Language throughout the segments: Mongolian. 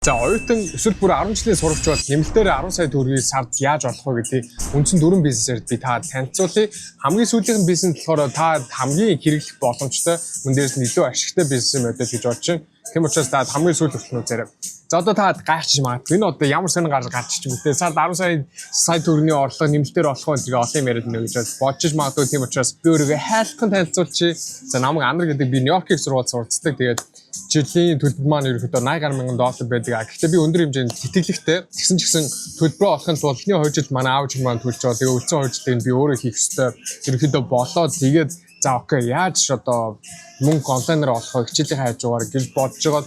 За, оюутан эсвэл бүр 10 жилийн сурагч бол нэмэлтээр 10 сая төгрөгийг сард яаж олох вэ гэдгийг үндсэн дөрвөн бизнесээр би та танилцуулъя. Хамгийн сүүлийн бизнес болохоор та хамгийн хэрэглэх боломжтой, мөн дээрээс нь илүү ашигтай бизнес модель гэж бодож байна. Тийм учраас та хамгийн сүүл хүртэл нь үзээрэй. За, одоо та гайхчих магадгүй. Энэ одоо ямар сонин гарч гарч ч юм бэ? Сард 10 сая төгрөгийн орлого нэмэлтээр олох вэ гэдгийг олон юм яриад нэ гэж бодож магадгүй. Тийм учраас би өөрийгөө хайлтхан танилцуулчих. За, намайг Анар гэдэг, би Нью-Йоркийн сургууль суралцдаг. Тэгээд жилийн төлбөр маань ерөнхийдөө 80 гаруй мянган доллар байдаг. Гэхдээ би өндөр хэмжээнд тэтгэлэгтэй. Тэгсэн ч гэсэн төлбөрөө олохын тулд эхний 2 жил манай аав чинь маань төлж байгаа. Тэгээ үлдсэн 2 жилийг би өөрөө хийх ёстой. Ерөнхийдөө болоод, тэгээд за okay, яаж одоо мөнгө онлайнаар олох вэ, хичээлийн хажуугаар гэж бодож байгаа,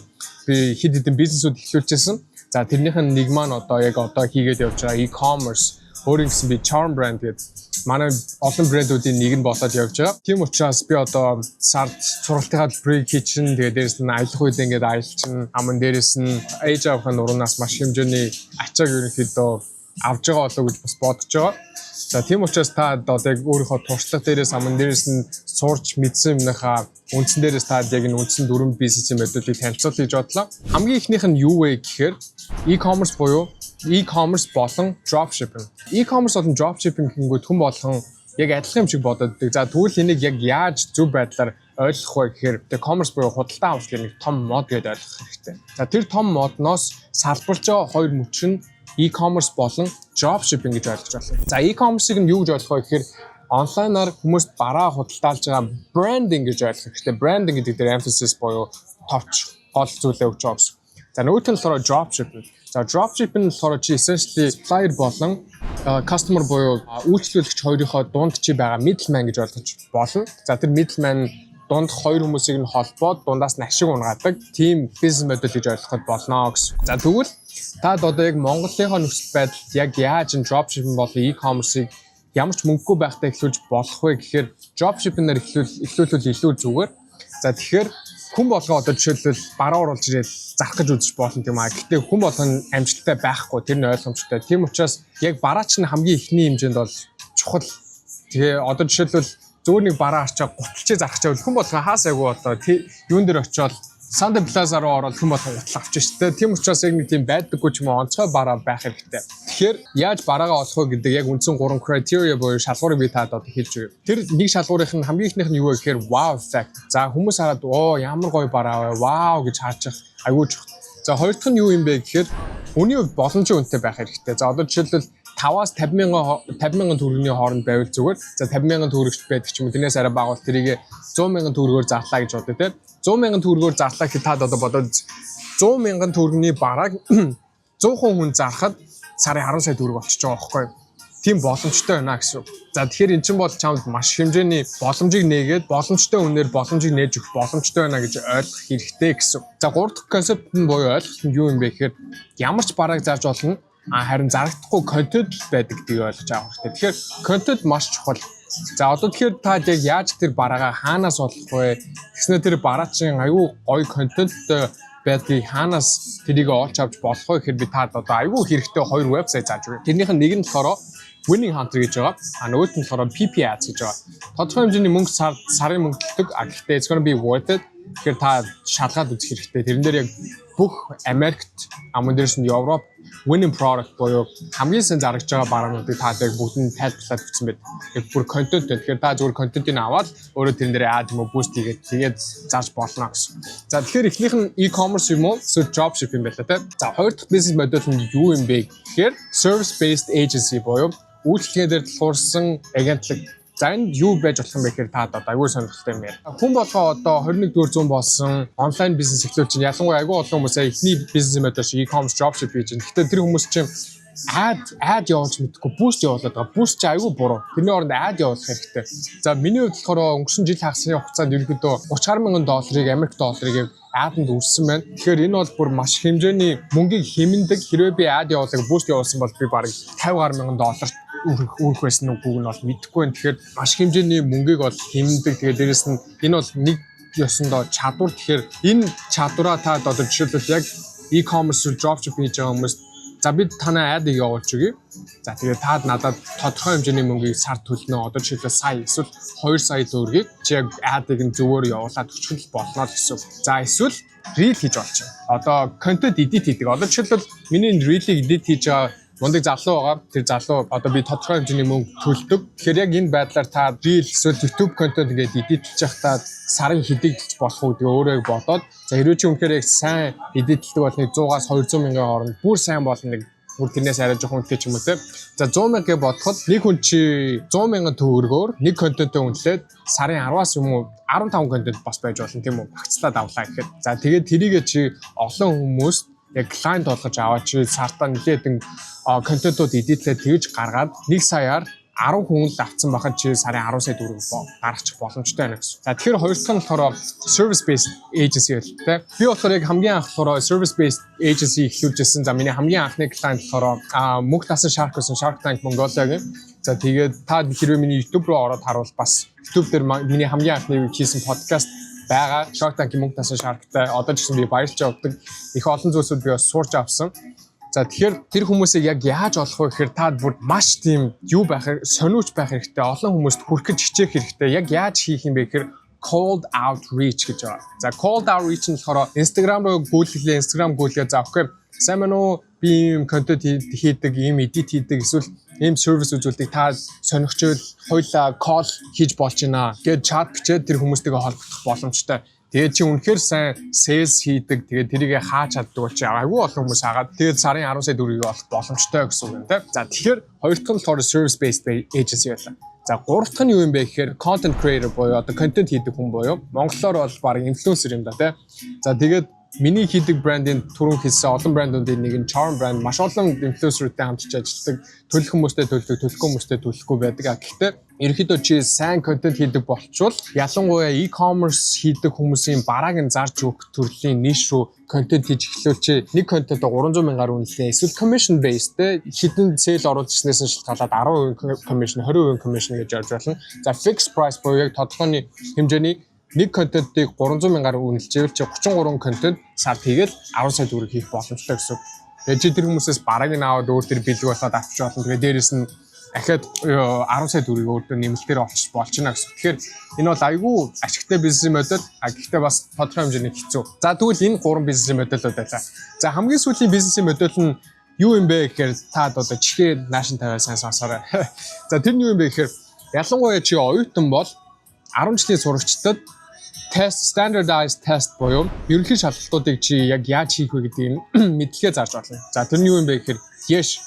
би хэд хэдэн бизнесүүд эхлүүлчихсэн. За, тэрнийх нь нэг маань одоо яг одоо хийгээд явж байгаа e-commerce, өөрийн гэсэн би Charm brand гэдэг манай олон брэндүүдийн нэг нь болоод явж байгаа. Тийм учраас би одоо сард сургалтынхаа break хийчин, тэгээ дээрэс нь аялах үед ингээд аялчин, аман дээрэс нь ээж аавынхаа нуруураас маш хэмжээний ачааг ерөнхийдөө авж байгаа болов гэж бас бодож байгаа. За, тийм учраас та одоо яг өөрийнхөө туршлага дээрээс, аман дээрээс нь сурч мэдсэн юмныхаа үндсэн дээрээс та яг энэ үндсэн дөрвөн бизнесийн моделийг танилцуулъя гэж бодлоо. Хамгийн эхнийх нь юу вэ гэхээр e-commerce буюу e-commerce болон dropshipping. E-commerce болон dropshipping гэнгүүт хүн болгон яг адилхан юм шиг бодоод. За, тэгвэл энийг яг яаж зөв байдлаар ойлгох вэ гэхээр the commerce буюу худалдаа авах нэг том мод гэдээ ойлгох хэрэгтэй. За, тэр том модноос салбарч байгаа хоёр мөч нь e-commerce болон dropshipping гэж ойлгож байна. За, e-commerce-ыг нь юу гэж ойлгох вэ гэхээр онлайнаар хүмүүст бараа худалдаалж байгаа брендинг гэж ойлгох хэрэгтэй. Branding гэдэг дээр emphasis буюу товч гол зүйлээ өгч байгаа гэсэн. За, нөгөөх нь болохоор dropshipping. За, dropshipping нь болохоор чи essentially supplier болон customer буюу үйлчлүүлэгч хоёрынхоо дунд чи байгаа middleman гэж ойлгож болно. За, тэр middleman дунд хоёр хүмүүсийг нь холбоод дундаас нь ашиг унгаадаг тийм бизнес модель гэж ойлгоход болно гэсэн. За, тэгвэл та одоо яг Монголынхоо нөхцөл байдалд яг яаж энэ dropshipping болон e-commerce-ыг ямар ч мөнгөгүй байхдаа эхлүүлж болох вэ гэхээр dropshipping-аар эхлүүлвэл илүү зүгээр. За, тэгэхээр хүн болгоо одоо жишээлбэл бараа оруулж ирэл зарах гэж үзэж болно тийм аа. Гэхдээ хүн болгон амжилттай байхгүй, тэр нь ойлгомжтой. Тийм учраас яг бараа чинь хамгийн эхний хэмжээнд бол чухал. Тэгээ одоо жишээлбэл зөвхөн нэг бараа арчаа гуталчээ зарах чавал хүн болгон хаасаагүй одоо юун дээр очиод Sunday Plaza руу ороод хүн болгон гутал авчих шүү дээ. Тийм учраас яг нэг тийм байдаггүй ч юм уу онцгой бараа байх хэрэгтэй. Тэгэхээр яаж бараагаа олох вэ гэдэг яг үндсэн гурван criteria буюу шалгуурыг би таад одоо хэлж өгье. Тэр нэг шалгуурынх нь хамгийн эхнийх нь юу вэ гэхээр wow effect. За, хүмүүс хараад "Оо, ямар гоё бараа вэ? Вау" гэж харж явах аягүй чухал. За, хоёр дахь нь юу юм бэ гэхээр үнийн хувьд боломжийн үнэтэй байх хэрэгтэй. За, одоо жишээлбэл 5-аас 50 мянган 50 мянган төгрөгийн хооронд байвал зүгээр. За, 50 мянган төгрөгч байдаг ч юм уу, тэрнээс арай бага бол тэрийг 100 мянган төгрөгөөр зарлаа гэж бодъё те. 100 мянган төгрөгөөр зарлаа гэхэд таад одоо бодоод 100 мянган төгрөгийн барааг 100% хүн зархад сарын 10 сая төгрөг болчихж байгаа байхгүй юу? Тийм боломжтой байна гэсэн. За, тэгэхээр эн чинь бол чамд маш хэмжээний боломжийг нээгээд, боломжтой үнээр боломжийг нээж өгөх боломжтой байна гэж ойлгох хэрэгтэй гэсэн. За, гурав дахь концепт нь буюу ойлголт нь юу юм бэ гэхээр ямар ч барааг зарж болно. А харин зарагдахгүй контент л байдаг гэдгийг ойлгож авах хэрэгтэй. Тэгэхээр контент маш чухал. За, одоо тэгэхээр та яг яаж тэр бараагаа хаанаас олох вэ? Тэгснэ тэр бараа чинь аягүй гоё контенттой байдгийг хаанаас тэрийг олж авч болох вэ гэхээр би таад одоо аягүй хэрэгтэй хоёр вебсайт зааж өгье. Тэрнийх нь нэг нь болохоор Winning Hunter гэж байгаа. А нөгөөт нь болохоор PP Ads гэж байгаа. Тодорхой хэмжээний мөнгө, сар сарын мөнгө төлдөг. А гэхдээ it's gonna be worth it. Тэгэхээр та шалгаад үзэх хэрэгтэй. Тэрэн дээр яг бүх Америкт, аман дээрс нь Европ winning product буюу хамгийн сайн зарагдж байгаа бараануудыг та яг бүгд нь тайлбарлаад өгсөн байдаг. Яг бүр контент. Тэгэхээр та зөвхөн контентыг аваад өөрөө тэрэн дээр ad юм уу boost хийгээд тэгээд зарж болно гэсэн. За, тэгэхээр эхнийх нь e-commerce юм уу эсвэл dropshipping байлаа те. За, хоёр дахь бизнес модель нь юу юм бэ гэхээр service based agency буюу үйлчилгээ дээр тулгуурсан агентлаг. За, энд юу байж болох юм бэ гэхээр та одоо аягүй сонирхолтой юм байна. Хүн болгоо одоо 21 дугаар зуун болсон, онлайн бизнес эхлүүлж чинь, ялангуяа аягүй олон хүмүүс эхний бизнес модель шиг e-commerce, dropship хийж байна. Гэхдээ тэр хүмүүс чинь ad явуулж мэдэхгүй boost явуулаад байгаа. Boost чи аягүй буруу. Тэрний оронд ad явуулах хэрэгтэй. За, миний хувьд болохоор өнгөрсөн жил хагасны хугацаанд ерөнхийдөө 30 гаруй мянган долларыг, Америк долларыг ad анд үрсэн байна. Тэгэхээр энэ бол бүр маш хэмжээний мөнгийг хэмнэдэг. Хэрвээ би ad явуулаг boost явуулсан бол би бараг 50 гаруй мянган доллар үрэх байсан үгүйг нь бол мэдэхгүй байна. Тэгэхээр маш хэмжээний мөнгийг бол хэмнэдэг. Тэгээд дээрэс нь энэ бол нэг ёсондоо чадвар. Тэгэхээр энэ чадвараа та одоо жишээлбэл яг e-commerce, dropshipping хийж байгаа хүмүүст за, бид танай ad ыг явуулж өгье. За, тэгээд таад надад тодорхой хэмжээний мөнгийг сар төлнө. Одоо жишээлбэл сая эсвэл 2 сая төгрөгийг чи яг ad ыг нь зөвөр явуулаад өчгөн л болно л гэсэн. За, эсвэл Reel хийж болж байна. Одоо контент edit хийдэг. Одоо жишээлбэл, миний энэ reel-ийг edit хийж байгаа мундаг залуу байгаа. Тэр залуу одоо би тодорхой хэмжээний мөнгө төлдөг. Тэгэхээр яг энэ байдлаар та reel эсвэл YouTube контент ингээд edit лж байхдаа сарын хэдийг төлж болох уу гэдэг өөрөө бодоод, за, хэрвээ чи үнэхээр яг сайн edit лдэг бол нэг 100-аас 200 мянган хооронд, бүр сайн бол нэг бүр тэрнээс арай жоохон үнэтэй ч юм уу, те. За, 100 мянга гэж бодоход нэг хүн чи 100 мянган төгрөгөөр нэг контентоо үнэлээд сарын 10-аас юм уу 15 контент бас байж болно, тийм үү? Багцлаад авлаа гэхэд. За, тэгээд тэрийгээ чи олон хүмүүст яг client болгож аваад, чи сартаа нэлээдэн контентууд edit лээд тэгж гаргаад 1 саяар 10 хүн л авцсан байхад чи сарын 10 сая төгрөг гаргачих боломжтой байна гэсэн. За, тэгэхээр хоёр дахь нь болохоор service based agency байл тэ. Би болохоор яг хамгийн анх болохоор service based agency эхлүүлжсэн. За, миний хамгийн анхны client болохоор мөнх дасан Shark байсан, Shark Tank Mongolia-гийн. За, тэгээд та хэрвээ миний YouTube руу ороод харуул, бас YouTube дээр миний хамгийн анхны хийсэн подкаст байгаа. Shark Tank-ийн мөнх дасан Shark-тай одоо ч гэсэн би баярлж явдаг. Их олон зүйлсүүд би бас сурч авсан. За, тэгэхээр тэр хүмүүсийг яг яаж олох вэ гэхээр та бүр маш тийм юу байх, сониуч байх хэрэгтэй. Олон хүмүүст хүрэх гэж хичээх хэрэгтэй. Яг яаж хийх юм бэ гэхээр cold outreach гэж байгаа. За, cold outreach нь болохоор Instagram руу гүйлгэлээ, Instagram гүйлгээ, за, okay. Сайн байна уу? Би ийм контент хийдэг, ийм edit хийдэг, эсвэл ийм service үзүүлдэг. Та сонирхчвол хоёлаа call хийж болж байна гээд чат бичээд тэр хүмүүстэйгээ холбогдох боломжтой. Тэгээд чи үнэхээр сайн sales хийдэг. Тэгээд тэрийгэ хааж чаддаг бол чи айгүй олон хүмүүс хагаад, тэгээд сарын 10 сая төгрөгийг олох боломжтой гэсэн үг юм, те. За, тэгэхээр хоёр дахь нь болохоор service based agency байлаа. За, гурав дахь нь юу юм бэ гэхээр content creator буюу одоо контент хийдэг хүн буюу монголоор бол баг инфлюенсер юм да, те. За, тэгээд миний хийдэг брендийн, түрүүн хэлсэн олон брэндүүдийн нэг нь Charm брэнд маш олон инфлюенсерүүдтэй хамтарч ажилладаг. Төлөх хүмүүстэй төлдөг, төлөхгүй хүмүүстэй төлөхгүй байдаг. А гэхдээ ерөнхийдөө чи сайн контент хийдэг болчвол, ялангуяа e-commerce хийдэг хүмүүсийн барааг нь зарж өгөх төрлийн niche рүү контент хийж эхлүүл чи нэг контентоо 300 мянгаар үнэлнэ. Эсвэл commission based, те, хэдэн sale оруулж ирснээс нь шалтгаалаад 10% commission, 20% commission гэж явж болно. За, fixed price буюу яг тодорхой хэмжээний нэг контентыг 300 мянгаар үнэлжээвэл чи 33 контент сард хийгээл 10 сая төгрөг хийх боломжтой гэсэн үг. Тэгээд чи тэр хүмүүсээс барааг нь аваад өөр төр бэлэг болоод авчиж болно. Тэгээд дээрэс нь дахиад 10 сая төгрөгийг өөртөө нэмэлтээр олчих болж байна гэсэн. Тэгэхээр энэ бол айгүй ашигтай бизнесийн модель. А гэхдээ бас тодорхой хэмжээний хэцүү. За, тэгвэл энэ гурван бизнесийн модельуд байлаа. За, хамгийн сүүлийн бизнесийн модель нь юу юм бэ гэхээр та одоо чихээ наашин тавиа сайн сонсоорой. За, тэр нь юу юм бэ гэхээр ялангуяа чи оюутан бол 10 жилийн сурагчдад тест, standardized test буюу ерөнхий шалгалтуудыг чи яг яаж хийх вэ гэдгийг мэдлэгээ зарж болно. За, тэр нь юу юм бэ гэхээр ЯШ,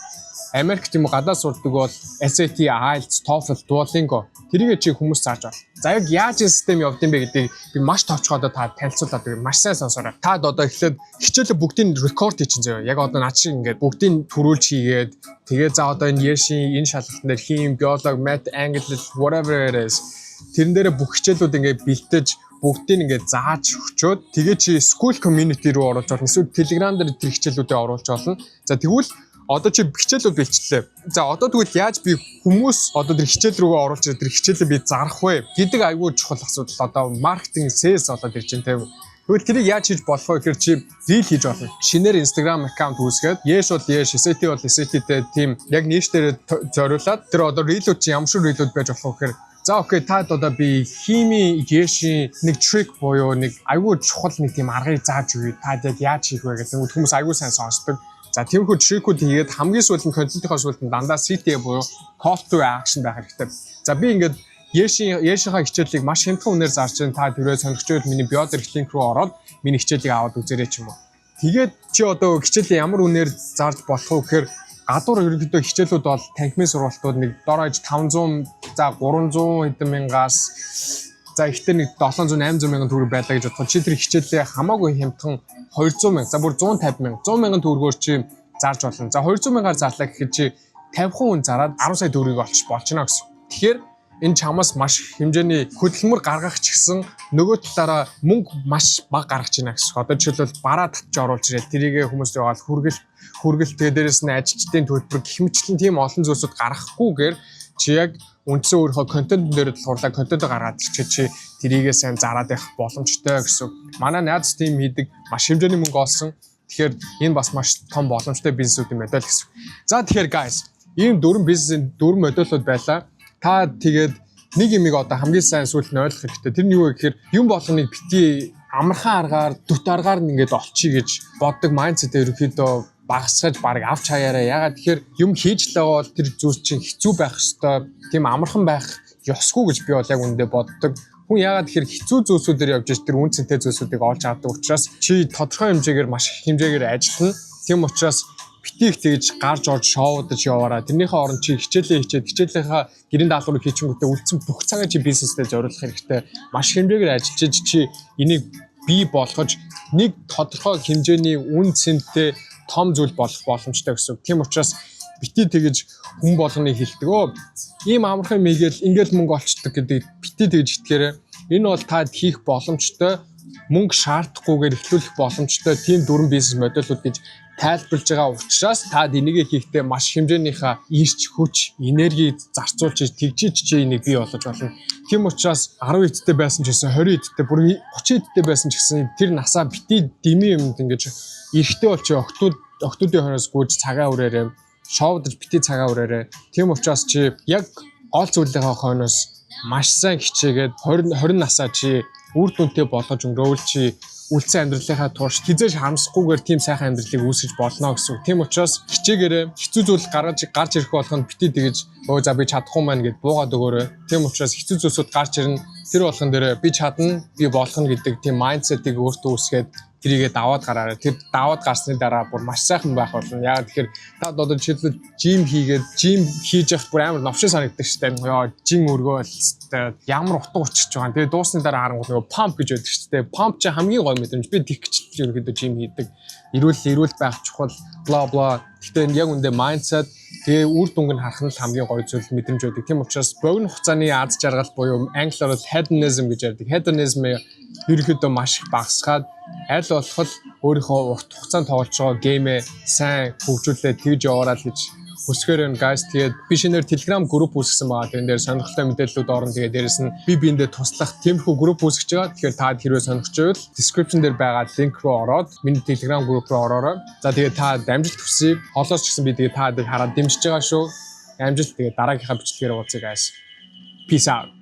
Америкт юм уу гадаад сурдаг бол SAT, IELTS, TOEFL, Duolingo, тэрийгээ чи хүмүүс зарж болно. За, яг яаж энэ систем явд юм бэ гэдгийг би маш товчхон одоо та танилцуулаад өгье. Маш сайн сонсоорой. Та одоо эхлээд хичээлээ бүгдийг рекорд хийчин заяа. Яг одоо над шиг ингээд бүгдийг түрүүлж хийгээд, тэгээ за, одоо энэ ЯШ-ийн энэ шалгалтын дээр хим, биологи, мат, англи, whatever it is, тэрэн дээрээ бүх хичээлүүд ингээд бэлтэж, бүгдийг ингээд зааж өгчөөд, тэгээ чи Skool community руу оруулж болно. Эсвэл Telegram дээр тэр хичээлүүдээ оруулж болно. За, тэгвэл одоо чи хичээлүүд бэлтгэлээ. За, одоо тэгвэл яаж би хүмүүс одоо тэр хичээл рүүгээ оруулж, тэр хичээлээ би зарах вэ гэдэг айгүй чухал асуудал, одоо маркетинг, sales болоод ирж байна, тийм. Тэгвэл тэрийг яаж хийж болох вэ гэхээр чи reel хийж болно. Шинээр Instagram account үүсгээд, ЯШ бол ЯШ, SAT бол SAT-тэй, тийм, яг niche дээр зориулаад тэр одоо reel үүд чи ямар шиг reel үүд байж болох вэ гэхээр, за, okay, таад одоо би хими ЯШ-ийн нэг trick буюу нэг айгүй чухал нэг тийм аргыг зааж өгье. Таад яг яаж хийх вэ гэдэг хүмүүс айгүй сайн сонсдог. За, тиймэрхүү trick үүд хийгээд, хамгийн сүүлд нь контентынхаа сүүлд нь дандаа CTA буюу call to action байх хэрэгтэй. За, би ингээд ЯШ-ийн хичээлийг маш хямдхан үнээр зарж байна. Та тэрвээ сонирхож байвал миний bio дээрх link руу ороод миний хичээлийг аваад үзээрэй ч юм уу. Тэгээд чи одоо хичээлээ ямар үнээр зарж болох вэ гэхээр гадуур ерөнхийдөө хичээлүүд бол танхимын сургалтууд нэг дор хаяж 500, за, 300 хэдэн мянгаас, за, ихтэй нэг 700 800 мянган төгрөг байлаа гэж бодоход, чи тэр хичээлээ хамаагүй хямдхан 200 мянга, за, бүр 150 мянга, 100 мянган төгрөгөөр чи зарж болно. За, 200 мянгаар зарлаа гэхэд чи 50 хүн зараад 10 сая төгрөгийг олчих болж байна гэсэн. Тэгэхээр энэ чамаас маш хэмжээний хөдөлмөр гаргах ч гэсэн нөгөө талаараа мөнгө маш бага гаргаж байна гэсэн. Одоо жишээлбэл, бараа татж оруулж ирээд тэрийгэ хүмүүст яваал хүргэл хүргэл, тэгээ дээрэс нь ажилчдын төлбөр гэх мэтчлэн тийм олон зүйлсүүд гаргахгүйгээр чи яг үндсэн өөрийнхөө контент дээр тулгуурлаа контент гаргаад ирчээ, чи тэрийгээ сайн зараад явах боломжтой гэсэн. Манай найз team хийдэг, маш хэмжээний мөнгө олсон. Тэгэхээр энэ бас маш том боломжтой бизнесүүд юм байна л гэсэн. За, тэгэхээр guys, ийм дөрвөн бизнесийн дөрвөн модельуд байлаа. Та тэгээд нэг юмыг одоо хамгийн сайн сүүлд нь ойлгох хэрэгтэй. Тэр нь юу вэ гэхээр юм болгоныг бити Амархан аргаар, дүт аргаар нь ингээд олчихъя гэж боддог mindset ээ ерөнхийдөө багасгаж, баг авч хаяараа. Ягаад тэгэхээр юм хийж л байгаа бол тэр зүйл чинь хэцүү байх ёстой. Тийм амархан байх ёсгүй гэж би бол яг үүндээ боддог. Хүн ягаад тэгэхээр хэцүү зүйлсүүдээр явж ич тэр үн цэнтэй зүйлсүүдийг олж авдаг учраас чи тодорхой хэмжээгээр, маш их хэмжээгээр ажиллана. Тийм учраас битгий их тэгж гарч орж шоудаж яваараа. Тэрнийхээ оронд чи хичээлээ хичээд, хичээлийнхаа гэрийн даалгаврыг хийчингүүтээ үлдсэн бүх цагаа чи бизнестэй зориулах хэрэгтэй. Маш хэмжээгээр ажиллаж чи энийг бий болгож, нэг тодорхой хэмжээний үн цэнтэй том зүйл болох боломжтой гэсэн үг. Тийм учраас битгий тэгэж хүн болгоны хэлдэг өө, ийм амархан юм хийгээл ингээл мөнгө олчдөг гэдэг битгий тэгж итгээрэй. Энэ бол та хийх боломжтой, мөнгө шаардахгүйгээр эхлүүлэх боломжтой тийм дөрвөн бизнес модельүүд гэж тайлбарлаж байгаа учраас та энийгээ хийхдээ маш хэмжээнийхээ эрч хүч, энерги зарцуулж тэгжиж чи энийг бий болгож болно. Тийм учраас 10 эдтэй байсан ч гэсэн, 20 эдтэй, бүр 30 эдтэй байсан ч гэсэн тэр насаа битгий дэмий юмд ингэж, эрэгтэй бол чи охидын хойноос гүйж цагаа үрээрээ, шоудаж битгий цагаа үрээрээ. Тийм учраас чи яг гол зүйлийнхээ хойноос маш сайн хичээгээд 20 20 насаа чи үр дүнтэй болгож өнгөрөөвөл чи үлдсэн амьдралынхаа турш хэзээ ч харамсахгүйгээр тийм сайхан амьдралыг үүсгэж болно гэсэн үг. Тийм учраас хичээгээрээ. Хэцүү зүйл гарч ирэх болгонд битгий тэгэж өө, за, би чадахгүй маань гэд буугаад өгөөрэй. Тийм учраас хэцүү зүйлсүүд гарч ирнэ. Тэр болгон дээр би чадна, би болгоно гэдэг тийм mindset ийг өөртөө үүсгээд тэрийгээ даваад гараарай. Тэр даваад гарсны дараа бүр маш сайхан байх болно. Яагаад тэгэхээр та одоо жишээлбэл gym хийгээд, gym хийж явахад бүр амар новшин санагддаг шүү дээ. Яа, жин өргөөл ямар утга учирч байгаа юм. Тэгээ дуусны дараа харангуут нөгөө pump гэж байдаг шүү дээ. Pump чи хамгийн гоё мэдрэмж. Би тэгч ерөнхийдөө gym хийдэг. Эрүүл байх чухал, бла бла. Гэхдээ яг үндэ mindset, тэгээ үр дүнг нь харах нь л хамгийн гоё зүйл, мэдрэмж байдаг. Тийм учраас богино хугацааны аз жаргал буюу англиар бол hedonism гэж ярьдаг. Hedonism ерөнхийдөө маш их багасгаад, аль болох л өөрийнхөө урт хугацаанд тоглож байгаа game ээ сайн хөгжүүлээд тэгж яваарай л гэж хүсгээр байна, guys. Тэгээд би шинээр Telegram group үүсгэсэн байгаа. Тэрэн дээр сонирхолтой мэдээллүүд орно. Тэгээд дээрэс нь би биендээ туслах тиймэрхүү group үүсгэж байгаа. Тэгэхээр та хэрвээ сонирхож байвал description дээр байгаа link руу ороод миний Telegram group руу ороорой. За, тэгээд та амжилт хүсье. Холоос ч гэсэн би тэгээд та хараад дэмжиж байгаа шүү. Амжилт, тэгээд дараагийнхаа бичлэгээр уулзъя, guys. Peace out.